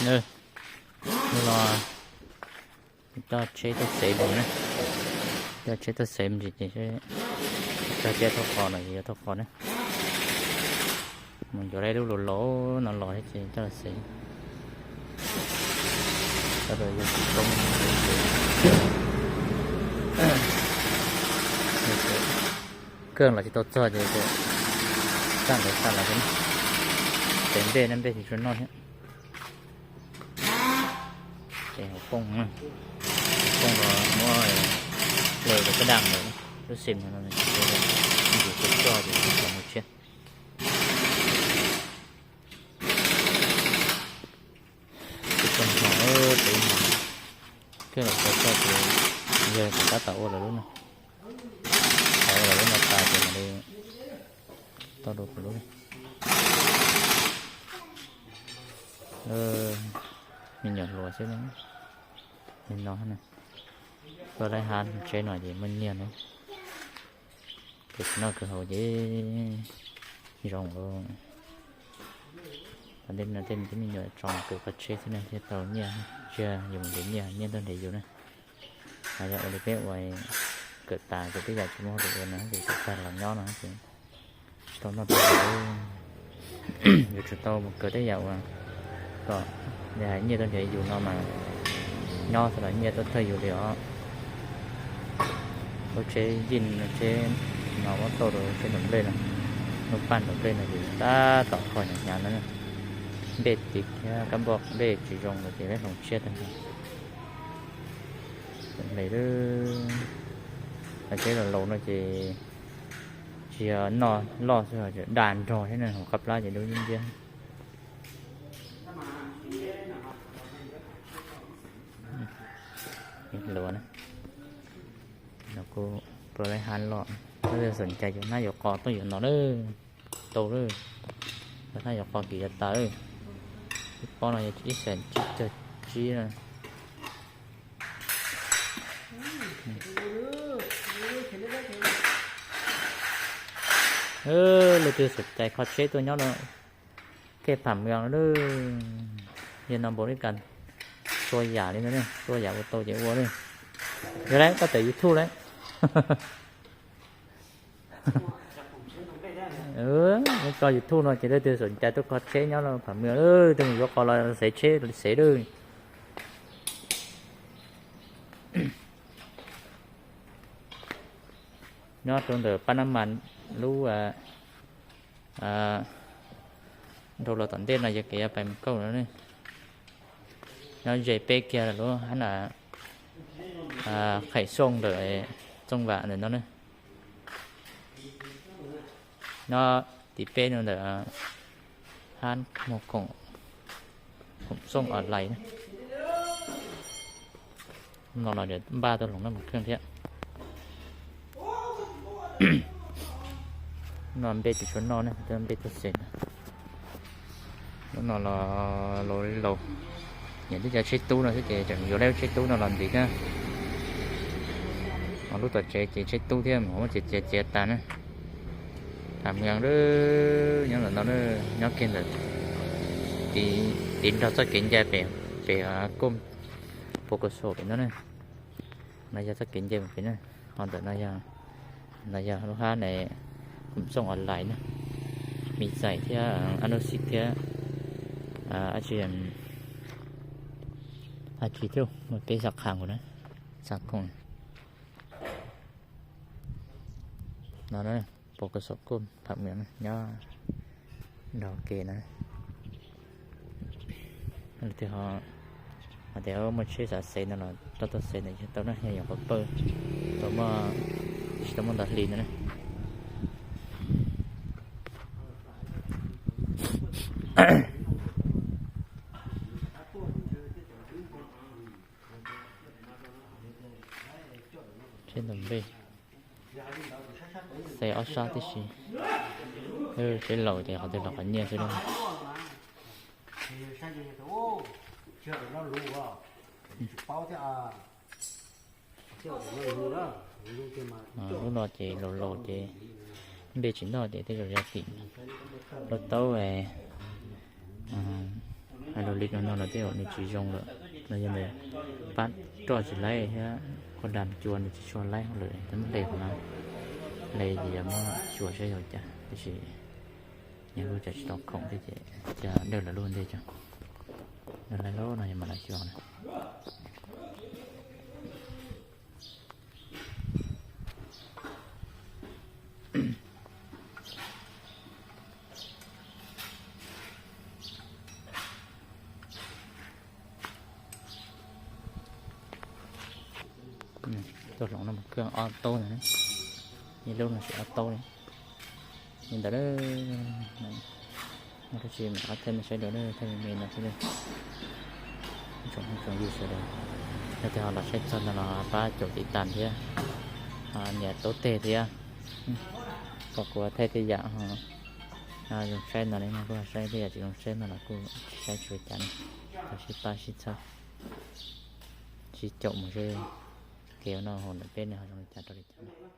Nws, nws los coj tsheb tuaj xev mus na, coj tsheb tuaj xev me ntsis ces tag tiaj thauj qos no ces yuav thauj qos na. Mus yuav lub laus laus no los thiab ces coj los xev. Coj los yog tsis toob. Kawg los tsis tau txog ces txaj ntawd xa los ces npej na, npej tsis tshua noj thiab. Ces hauv poob, hauv poob los muab hle rau kab daj ntawd, lub xim no, ntsis tsis tau coj ces mus tshiab. Tsis tau hmo, tsis hmo, kawg los tsis tau coj ces yawg tab tom ua lawv lub no, ua lawv lub no tas ces mam li tau rau kuv lub. Me nyuam hluas xwb na, li no na. Tuaj laib hab tsheb no ces muaj nyiaj na, ces tsis noj kwv haus ces zoo lawm. Tej me nyuam tso kwv qhov tsheb xwb na thiaj tau nyiaj, tsis yog yus nrhiav nyiaj, nyiaj tuaj nrhiav yus na. Hos yog ua li peb ua, kawm tas ces tej yam tsis muaj hauj lwm ua no ces tag los nyob no ces tsis tau noj tau haus. Yuav tsum tau mus kawm tej yam uas kom li hais nyiaj tuaj nrhiav yus no mas nyob txog los nyiaj tuaj thawj yus li os. Lub tsheb yij, tsheb no muab tau rau tsheb nram nplej no, lub paj nram nplej no ces tab tom kho hnyav hnyav no. Nplej tiv thiab kab npoj nplej tsis zoo los ces lawv hloov tshiab tag nrho. Tseem hle lawm. Hais tsheb laus laus no ces tsis yog noj loj xwb, da nrog thiab na, hauv qab plab ces dub nciab nciab. Luas na, no kuj pab laib hab loj, leej twg xom cai yuav hnab yuav qos tuaj yuav no lawm, tau lawm, yuav hnab yuav qos kis yuav tas lawm. Ib pob no yog ib xees tsib caug tsib na. Leej twg xom cai kho tsheb tuaj nyob no, kej pham mws no, yog no npaum li cas, txhua yam li no, txhua yam ua tau ces ua li. Yog lawm koj tawm YouTube lawm. Muab tso YouTube no ces leej twg xom cai tuaj kho tsheb nyob no pham mws, leej twg mus yuav qos los xev tsheb xev lawm. Nyob rau ntawm Pab Nab Mas lub, rau los tom ntej no yog kev yuav pais Mus Kauj no ne. Nyob ze peb kiag lub hab na, Qhaim Xooj ntawm Txooj Vam ntawm no ne. Nyob tim peb no ntawm hab muag Khoom Xooj Online ne. No los npaj tuaj hloov noj mos kheej thiab. No npej tsis tshua noj ne, npej tuaj xev na. Lub no los laus laus, nyiam tib cov tsheb tub no xwb ces tseem yuav lub tsheb tub no los ntiv thiab. Ho lub tom tsev ces tsheb tub thiab mas muab txiav txiav txiav tas na. Tham mws nyob ntawm no, nyob kiag ntawm, tiv nrog txoj kev nce pem, pem koj pos kaus saum pem no ne. No yog txoj kev nce mus pem na. Ho ntawm no yog, no yog lub hab ne, Khoom Xooj Online na, Me Xais thiab Anub Xib thiab, dab tsi, dab tsi thiab, muaj peb xav qha nkaus na, xav khoom no, pos kaus saum koj tham mws nyob nrog ke na. Leej twg ho hais tias muaj tsheb xav xev no los tau tuaj xev ntawm yog tau na, yog yuav qhov pawg tau muaj, tsis tau muaj ntau hli no na. Tsheb ntaus nplej, xev ob sab tib si. Tsheb laus ces qhov twg los qhov nyiaj xwb na. Lub no ces laus laus ces npej tsis noj ces tej zaum yog tim lub taub, Hais lus li no no los tej zaum nws tsis zoo lawm, no yog nws pab roj tsis laib thiab, qhov dam cua nws tsis tshua laib hauj lwm, hle qhov no, hle ces yuav muab xyuas saib yog cas, tiam sis nws kuj tseem tsis tau khoom thiab ces cia dawj lawv lub ntej tso. Dawj lawv lub no yog mas lawv xyuas na. Tuaj hloov no mus khawb ob taub na, ib lub no tsis ob taub li. Li ntawd, muaj dab tsi mam qab thaij nej saib dua, thaij me me no xwb. Tsoom tsoom yus sawv daws, yog tias ho los saib txog ntawd los pab caum tiv tas thiab, nias taub teg thiab, kom kuv thaij tej yam zoo saib ntawd li no, kuj saib tej yam tsis zoo saib ntawd los kuj tsis saib tsis ua cas na. Tau sib pab sib txhawb, sib caum mus seb kev ua noj haus ntawm peb no ho zoo li cas rau li cas.